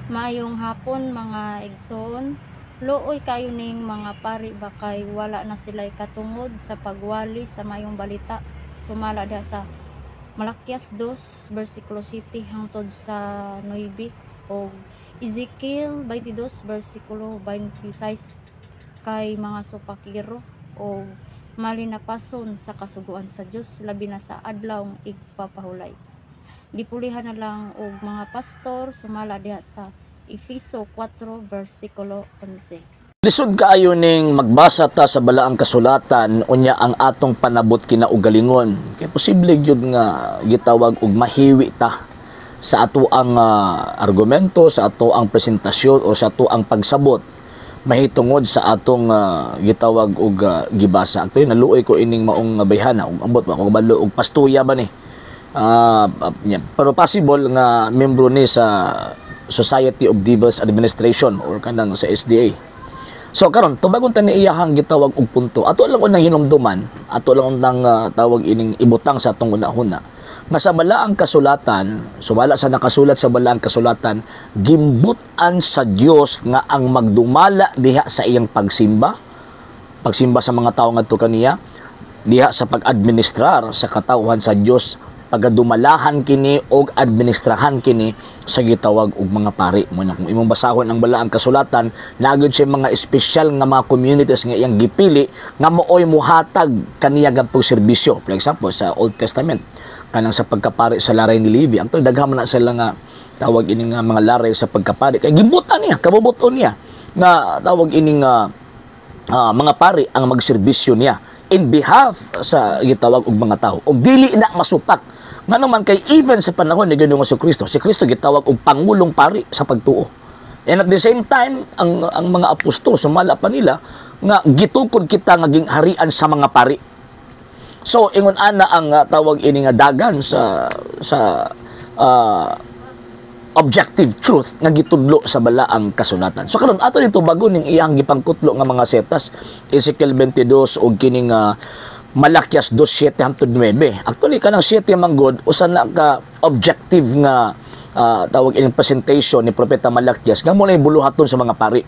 Maayong hapon, mga igsoon. Luoy kayo ning mga pari ba kay wala na sila'y katungod sa pagwali sa maayong balita, sumala diha sa Malakias 2 versikulo 7 hangtod sa 9 o Ezekiel 22 versikulo 26, kay mga supakiro o malinapason sa kasuguan sa Dios, labi na sa adlaw igpapahulay. Gipulihan na lang og mga pastor, sumala diha sa Efeso 4 versikulo 11. Lisod kaayo ning magbasa ta sa balaang kasulatan unya ang atong panabot kinaugalingon. Kay posible gyud nga gitawag og mahiwi ta sa ato ang argumento, sa ato ang presentasyon o sa ato ang pagsabot mahitungod sa atong gitawag og gibasa. Actually, naluoy ko ining maong bayhana ug ambot ba ko kabalo og pastuya ba ni. Yeah. Pero possible nga membro ni sa Society of Devils Administration or kanang sa SDA. So karon, tubagon ta ni iyahang gitawag og punto. Ato lang unang hinumduman, ato lang unang tawag ining ibutang sa atong una-una nga sa balaang kasulatan, sumala sa nakasulat sa balaang kasulatan, gimbut-an sa Dios nga ang magdumala diha sa iyang pagsimba, pagsimba sa mga tawo ngadto kaniya, diha sa pag-administrar sa katawhan sa Dios, pagadumalahan kini og administrahan kini sa gitawag og mga pari. Mo na kung imong basahon ang balaang kasulatan, naa gyud siya mga espesyal nga mga communities nga iyang gipili nga mooy muhatag kaniya gadtong serbisyo. For example, sa Old Testament, kanang sa pagkapari sa laray ni Levi, ang daghan man na sila nga tawag ini nga mga laray sa pagkapari kay gimbutan niya, kabubuton niya nga tawag ini nga mga pari ang magserbisyo niya in behalf sa gitawag og mga tao og dili na masupak. Ngano man kay even sa panahon ni Ginoong Kristo, si Kristo gitawag og pangulong pari sa pagtuo. And at the same time, ang mga apostol, sumala pa nila nga gitukod kita nga gingharian sa mga pari. So ingon ana ang tawag ini nga dagan sa sa objective truth nga gitudlo sa balaang kasulatan. So karon, ato dito bago ning iyang gipangkutlo nga mga setas, Ezekiel 22 ug kining Malakias 2:7 hangtod 9. Actually, kanang 7 man gud usa na ka objective nga tawag ining presentation ni Propeta Malakias nga mo na buluhaton sa mga pari.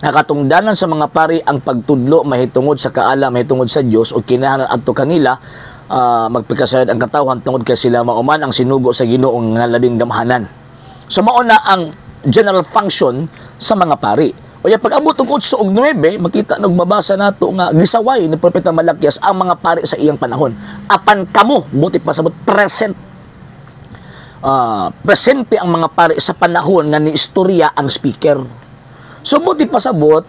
Nakatungdanan sa mga pari ang pagtudlo mahitungod sa kaalam mahitungod sa Dios ug kinahanglan adto kanila magpikasayod ang katawhan tungod kay sila mauman ang sinugo sa Ginoo nga labing gamhanan. So mao na ang general function sa mga pari. O ya, pag abot og 8 ug 9, makita nog mabasa nato nga gisaway ni Propeta Malakias ang mga pari sa iyang panahon. Apan kamo, buti pasabot present, presente ang mga pari sa panahon nga niistorya ang speaker. So buti pasabot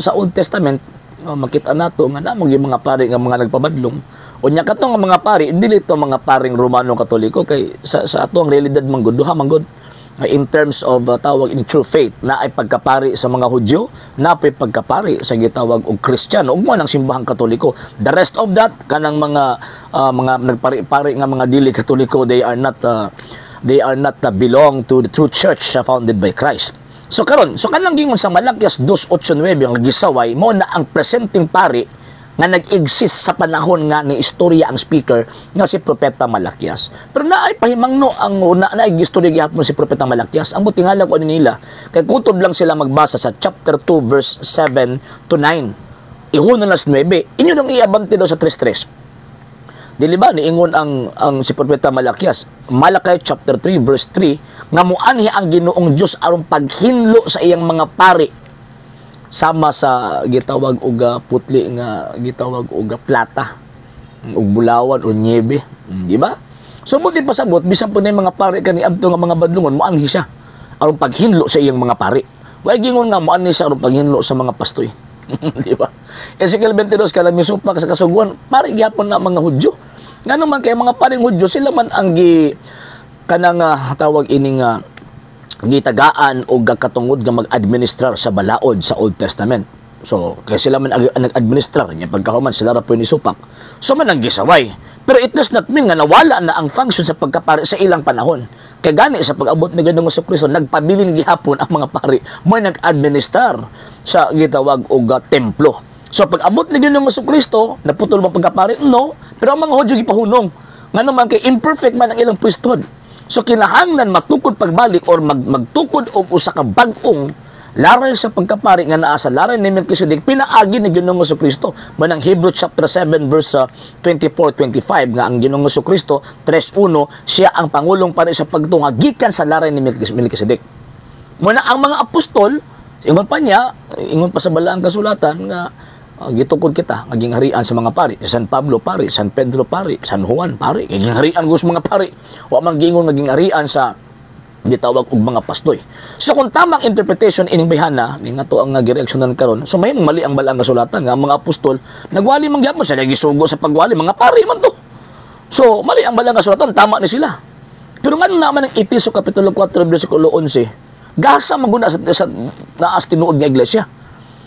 sa Old Testament, makita nato nga namong yung mga pari nga mga nagpabadlong. Unya kato nga mga pari, dili to mga paring Romano Katoliko kay sa ato ang realidad man gud, duha man gud in terms of tawag in true faith na ay pagkapari sa mga Hudyo, na ay pagkapari sa gitawag og Kristiyano ug mo ng simbahang Katoliko. The rest of that kanang mga nagpari-pari nga mga dili Katoliko, they are not belong to the true church founded by Christ. So karon, so kanang gingon sa Malakias 2:8-9 ang gisaway mo na ang presenting pari nga nag-exist sa panahon nga ni istorya ang speaker nga si Propeta Malakias. Pero naay pahimangno ang una na istorya gihapon si Propeta Malakias. Ang tingala ko ani nila kay kutob lang sila magbasa sa chapter 2 verse 7 to 9. Ihunon las 9. Inyo nang iabante daw sa 3:3. Dili ba niingon ang si Propeta Malakias, Malachi chapter 3 verse 3, nga muanhi ang Ginoong Dios aron paghinlo sa iyang mga pari sama sa gitawag og putli nga gitawag og plata ug bulawan o niebe, di ba? So buti pasabot bisan po na yung mga pari kani adto nga mga badlungon, moanhi siya aron paghinlo sa iyang mga pari. Way gingon nga moanhi siya aron paghinlo sa mga pastoy. Di ba? Ezekiel 22, kala misupak sa kasuguan, pari gyapon na mga Hudyo. Ngano man kay mga paring Hudyo sila man ang gi kanang tawag ini nga gitagaan og katungod nga mag-administrar sa balaod sa Old Testament. So, kay sila man ang nag-administrar niya pagkahuman sila ra po ni supak. So man ang gisaway. Pero it does not mean nga nawala na ang function sa pagkapari sa ilang panahon. Kay gani sa pag-abot ni Ginoong Kristo, nagpabilin gihapon ang mga pari mo nag-administrar sa gitawag og templo. So pag abot ni Ginoong Kristo, naputol ba pagkapari? No. Pero ang mga Hudyo gipahunong. Ngano man kay imperfect man ang ilang priesthood. So kinahanglan matukod pagbalik or magtukod og usa ka bag-ong laray sa pagkapari nga naa sa laray ni Melchizedek pinaagi ni Ginoong Kristo. Manang Hebrew chapter 7 verse 24-25 nga ang Ginoong Kristo 3:1 siya ang pangulong pari sa pagtunga gikan sa laray ni Melchizedek. Muna ang mga apostol, ingon pa niya, ingon pa sa balaang kasulatan nga gitukod kita nga gingharian sa mga pari. Si San Pablo pari, San Pedro pari, San Juan pari. Gingharian ko sa mga pari. Wa man giingon nga gingharian sa gitawag og mga pastoy. So kung tamang interpretation ining bayhana ni nga to ang gireaksyonan karon, so mahimong mali ang balaang kasulatan nga ang mga apostol nagwali man gyapon sila, gisugo sa pagwali, mga pari man to. So mali ang balaang kasulatan, tama ni sila. Pero ngano naman ang Efeso kapitulo 4 bersikulo 11, gasa maguna sa naas tinuod nga iglesia.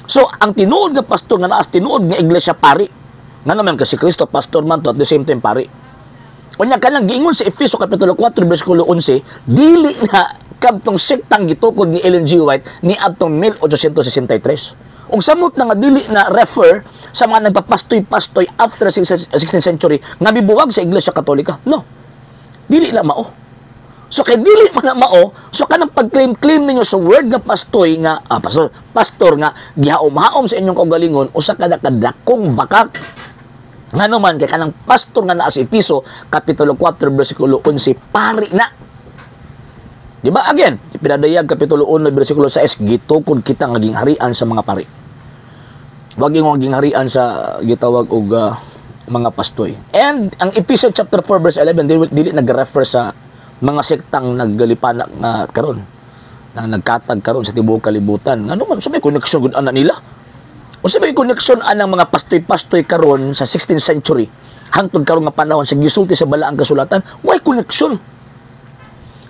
So ang tinuod nga pastor nga naas tinuod nga iglesia pari. Nga naman kasi Kristo pastor man to, at the same time pari. Unya kanang giingon sa Efeso kapitulo 4 bersikulo 11, dili na kadtong sektang gitukod ni Ellen G. White ni adtong 1863. Ug samot na nga dili na refer sa mga nagpapastoy-pastoy after 16th century nga mibuwag sa Iglesia Katolika. No. Dili na mao. So kay dili man na mao, so kanang pag-claim-claim ninyo sa word nga pastoy nga pastor nga gihaom-haom sa inyong kaugalingon, usa ka kadakong bakak. Ngano man kay kanang pastor nga naa sa Efeso kapitulo 4 bersikulo 11 pari na. Di ba? Again, ipinadayag kapitulo 1 bersikulo 6, gitukod kita nga gingharian sa mga pari. Wag yung gingharian sa gitawag og mga pastoy. And ang Ephesians chapter 4 verse 11 dili nag-refer sa mga sektang naggalipanak nga karon, na nagkatag karon sa tibuok kalibutan. Ngano man sa may connection gud ana nila? Unsa may connection anang mga pastoy-pastoy karon sa 16th century hangtod karon nga panahon sa gisulti sa balaang kasulatan? Way connection.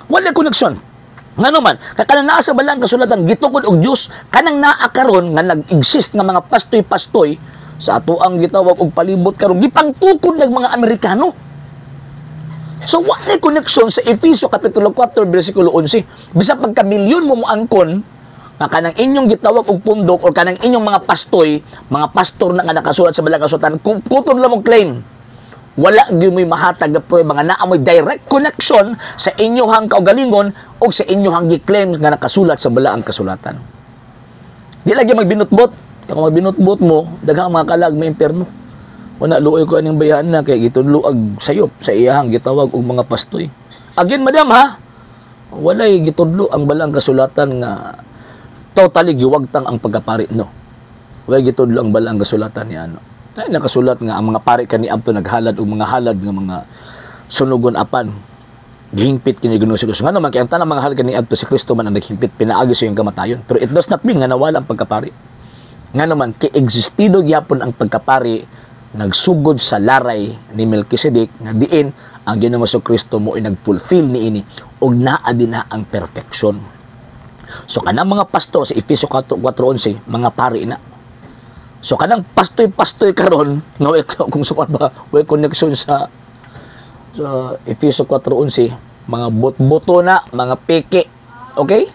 Wala connection. Ngano man, kay kanang naa sa balaang kasulatan gitukod og Dios, kanang naa karon nga nag-exist nga mga pastoy-pastoy sa atoang gitawag og palibot karon gipangtukod ng mga Amerikano. So wala connection sa Efeso kapitulo 4 bersikulo 11. Bisag pagka milyon mo moangkon nga kanang inyong gitawag og pundok or kanang inyong mga pastoy, mga pastor na nga nakasulat sa balaang kasulatan, kutob lang mong claim. Wala gyud mo'y mahatag nga pruweba nga naa mo'y direct connection sa inyong kaugalingon o sa inyong gi-claim nga nakasulat sa balaang kasulatan. Di lagi magbinutbot. Kung magbinutbot mo, daghang mga kalag may impierno. Wala, luoy ko aning bayahan na kay gitudlo ag sayop sa iyahang gitawag og mga pastoy. Again, madam ha, walay gitudlo ang balaang kasulatan nga totally giwagtang ang pagkapari, no. Walay gitudlo ang balaang kasulatan ni ano. Ay nakasulat nga ang mga pari kaniadto naghalad og mga halad nga mga sunugon apan gihingpit kini Ginoo si Kristo. Ngano man kay ang tanang mga halad kaniadto si Kristo man ang naghingpit pinaagi sa iyang kamatayon. Pero it does not mean nga nawala ang pagkapari. Ngano man kay existido gyapon ang pagkapari nagsugod sa laray ni Melchizedek nga diin ang Ginoong Kristo mo ay nag-fulfill niini og naa din na ang perfection. So kanang mga pastor sa Efeso 4:11 mga pari na. So kanang pastoy-pastoy karon nga kung sukat ba way connection sa Efeso 4:11, mga bot-boto na, mga peke. Okay?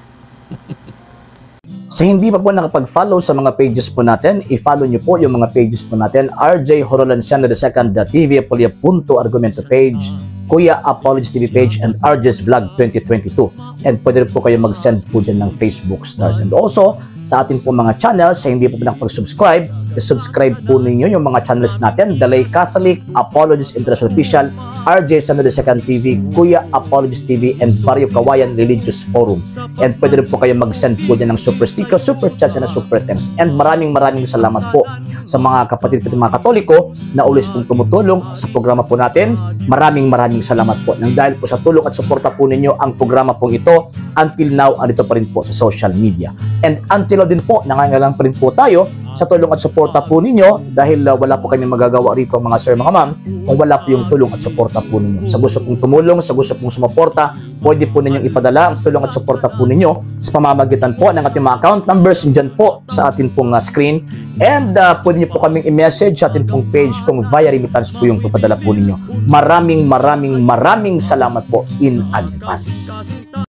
Sa hindi pa po nakapag-follow sa mga pages po natin, i-follow nyo po yung mga pages po natin. RJ Horolanciano II, TV Apolia Punto Argumento page, Kuya Apologies TV page, and RJ's Vlog 2022. And pwede rin po kayo mag-send po dyan ng Facebook stars. And also, sa ating po mga channels, sa hindi po nakapag-subscribe, i-subscribe po ninyo yung mga channels natin. Dalay Catholic, Apologies International Official, RJ Sano II TV, Kuya Apologies TV, and Barrio Kawayan Religious Forum. And pwede rin po kayo mag-send po dyan ng super sticker, super chats, and super thanks. And maraming maraming salamat po sa mga kapatid po mga Katoliko na always pong tumutulong sa programa po natin. Maraming maraming salamat po. Nang dahil po sa tulong at suporta po ninyo ang programa pong ito, until now, andito pa rin po sa social media. And until now din po, nangangailangan pa rin po tayo sa tulong at suporta po ninyo dahil wala po kami magagawa rito, mga sir, mga ma'am, kung wala po yung tulong at suporta po ninyo. Sa gusto pong tumulong, sa gusto pong sumuporta, pwede po ninyong ipadala ang tulong at suporta po ninyo sa pamamagitan po ng ating mga account numbers dyan po sa atin pong screen. And pwede niyo po kaming i-message sa atin pong page kung via remittance po yung papadala po ninyo. Maraming maraming maraming salamat po in advance.